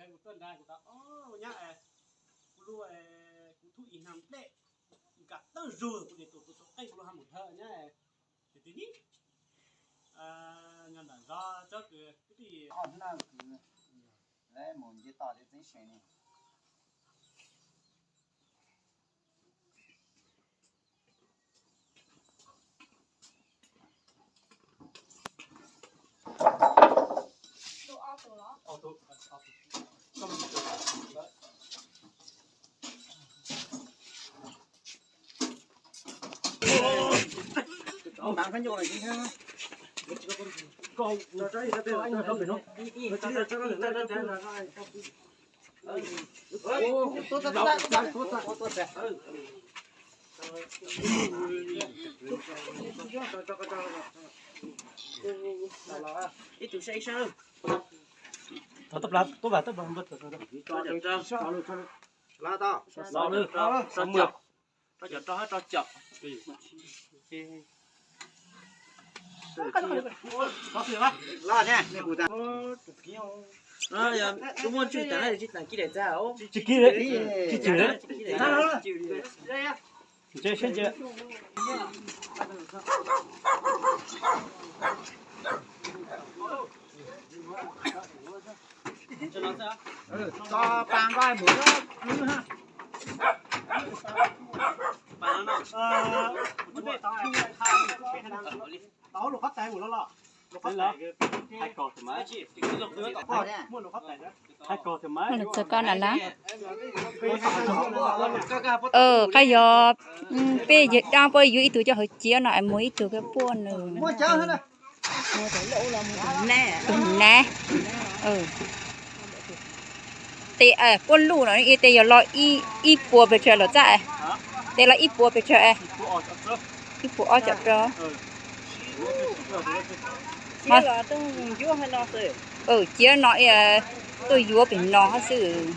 Kuv tuaj nrad kuv tas, o, nyab, kuv lub, kuv thub ib hneev dlej, nkag tawg zug kuv niam tus tus tus qeej kuv lub ha mus dhawv nyab. Ces tib nib nyob nram zov tsob kws kwv tij, mus nce toj teb tseeb seem ne. Ib tug saib ib sab. Rau cov rau hab rau cov. Yog muaj tswj tas tsis tas kib daim txag. Tsis kib, tsis tsis. Ntshe seb ntshe. Tso pas nqa mus. Tau lub qhov tais mus los los. Lub qhov tais. Muaj lub qhov tais. Txog koj na lab. Qab yog peb yawg dab pab yuav ib tug coj hauv ciav no es muag ib tug peb puaj nws. Tus nab. Tes puab luj no tes yog los ib puas pes tsawg lawm txaj? Tes los ib puas pes tsawg? Ib puas ob caum rau. Ciav no tuaj yuav pem no xwb.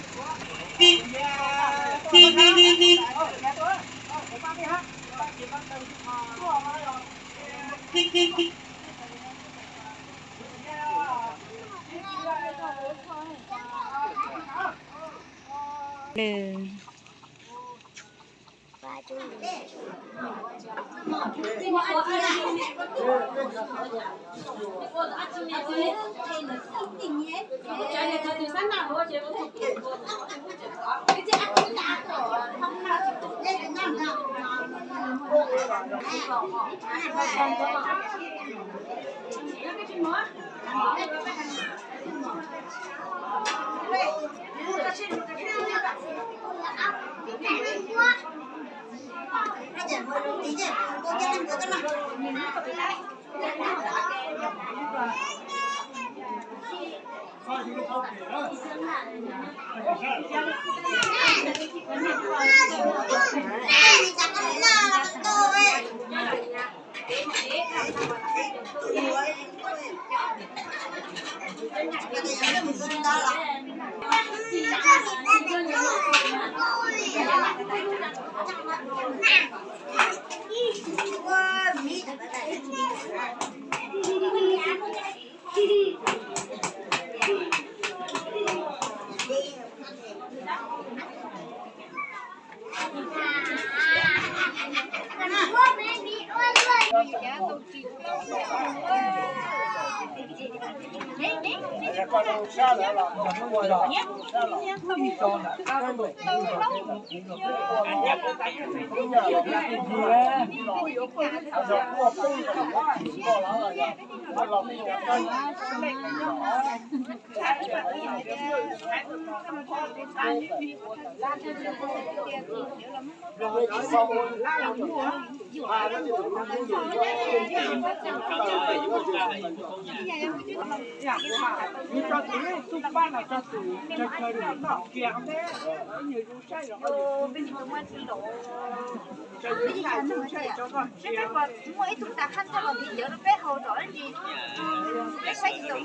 Muaj ib tug tas khab tag los tiv cawv rau peb haus zom ib ntsis, peb saib tsis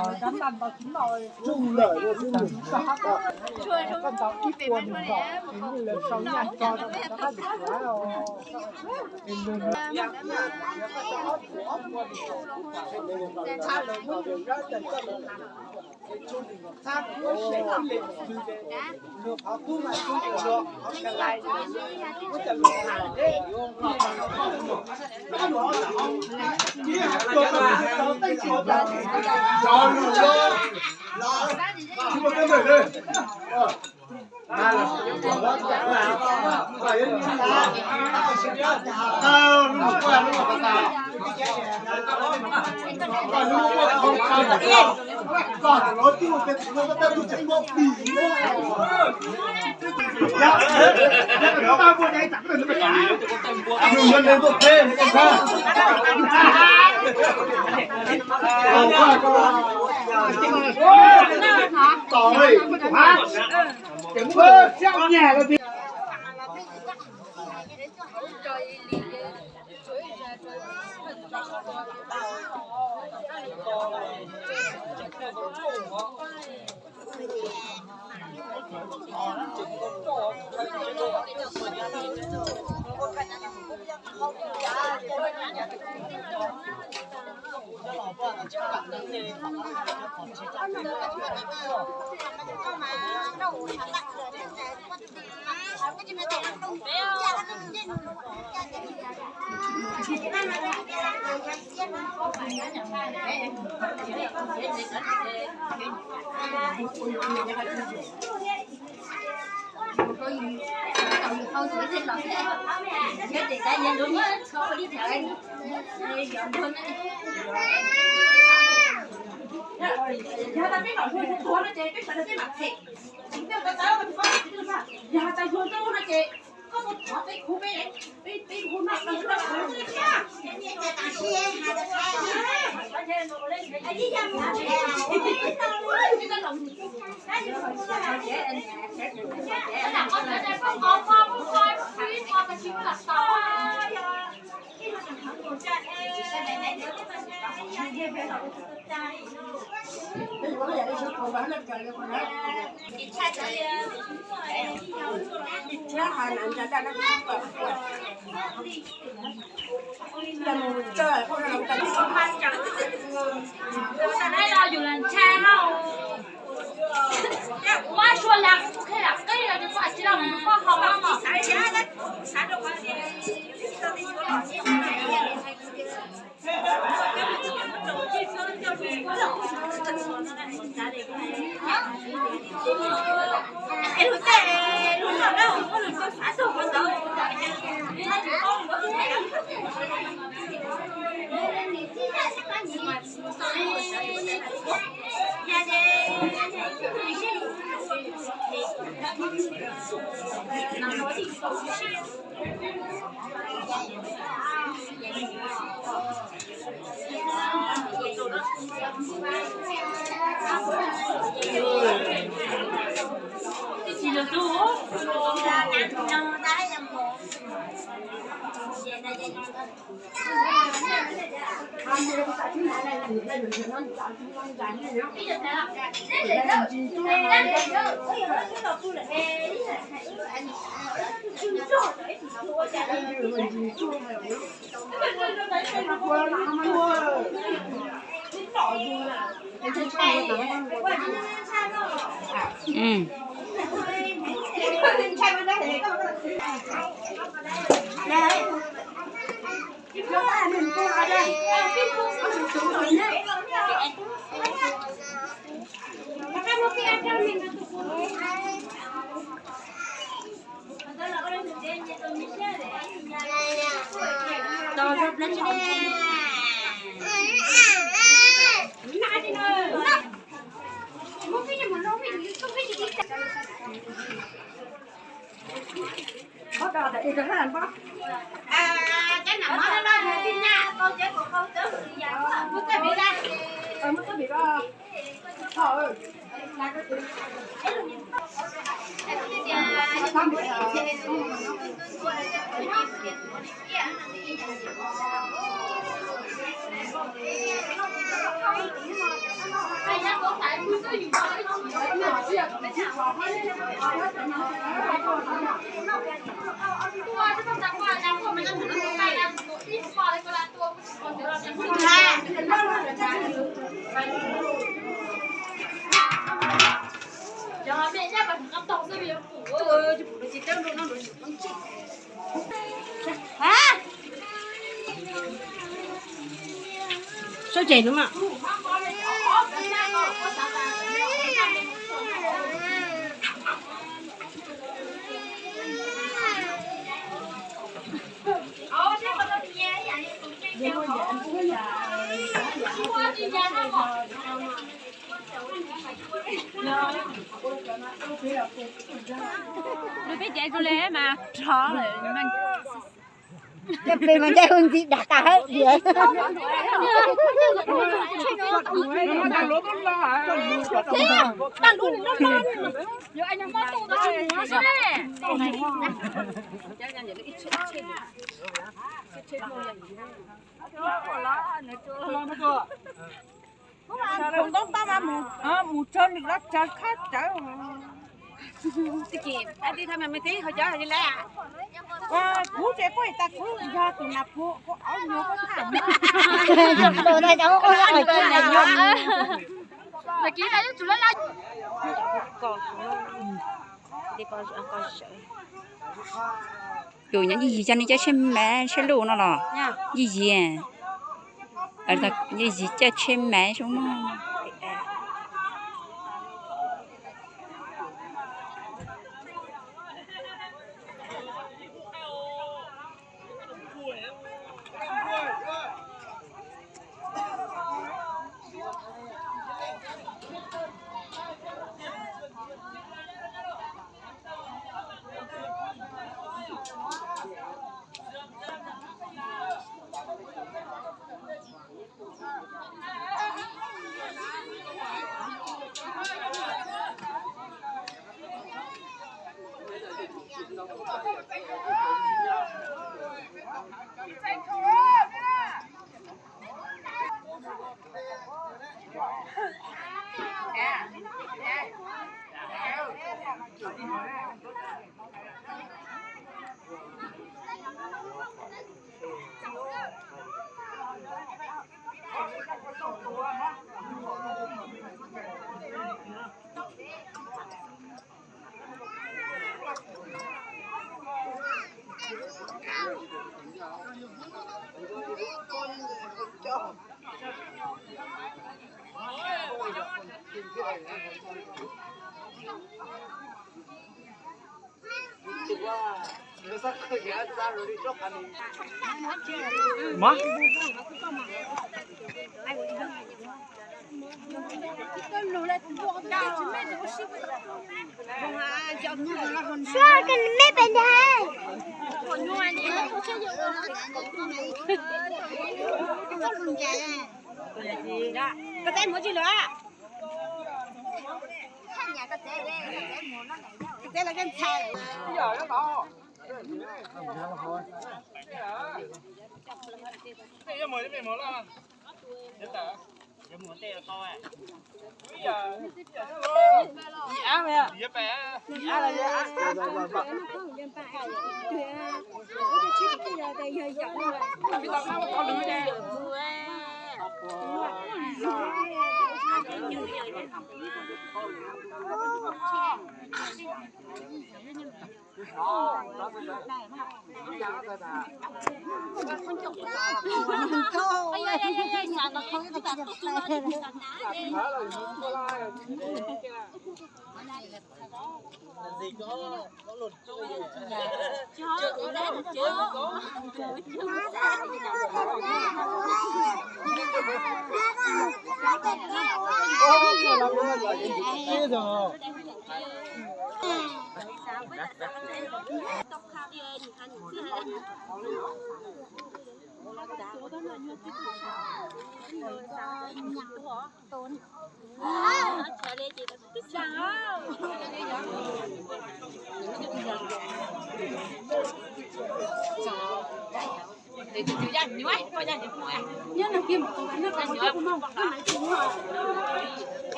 taus nyiaj. Sawb ces no mas. Lub peb caiv rau le mas rov lawm. Cov pem mas ncaij hu ntxim dag tas hawb diav. Mus tau nws los tsawv khab tsawv. Kuv ces kuj tas kuv yog tus nas phu kuv ob nyuag kuj tham. Yus nyob Yij Yig coj nej coj tsheb maiv tsheb luj no los? Yij Yig, Yij Yig coj tsheb maiv zoo mog.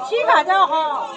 Sib vam rau hos.